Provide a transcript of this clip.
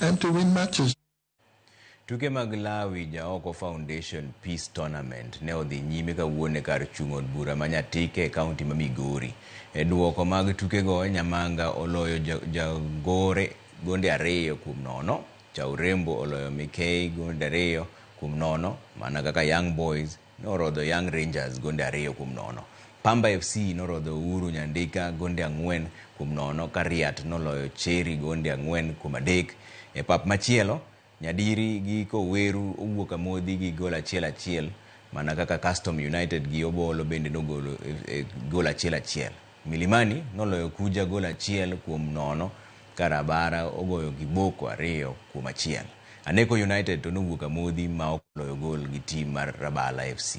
and to win matches. Tuke mag Lawi Jaoko Foundation Peace Tournament ne odhi nyime kawuono e kar chung' od bura ma Nyatike e kaunti ma Migori. E duoko mag tukego, Nyamanga oloyo Jagore gonde 2-0, Chaurembo oloyo Mikei gonde 2-0, mana kaka Young Boys norodho Young Rangers gonde 2-0. Pamba FC norodho Uhuru Nyandika gonde 4-0 ka Riat noloyo Cherry gonde 4-3. E pap machielo, Nyadiri gi Koweru owuok amodhi gi gol 1-1 mana kaka Custom United gi Obolo bende nogolo gol 1-1. Milimani noloyo Kuja gol 1-0 ka Rabara ogoyo Kiboko 2-1. Aneko United to nowuok amodhi ma ok oloyo gol gi tim mar Rabala FC.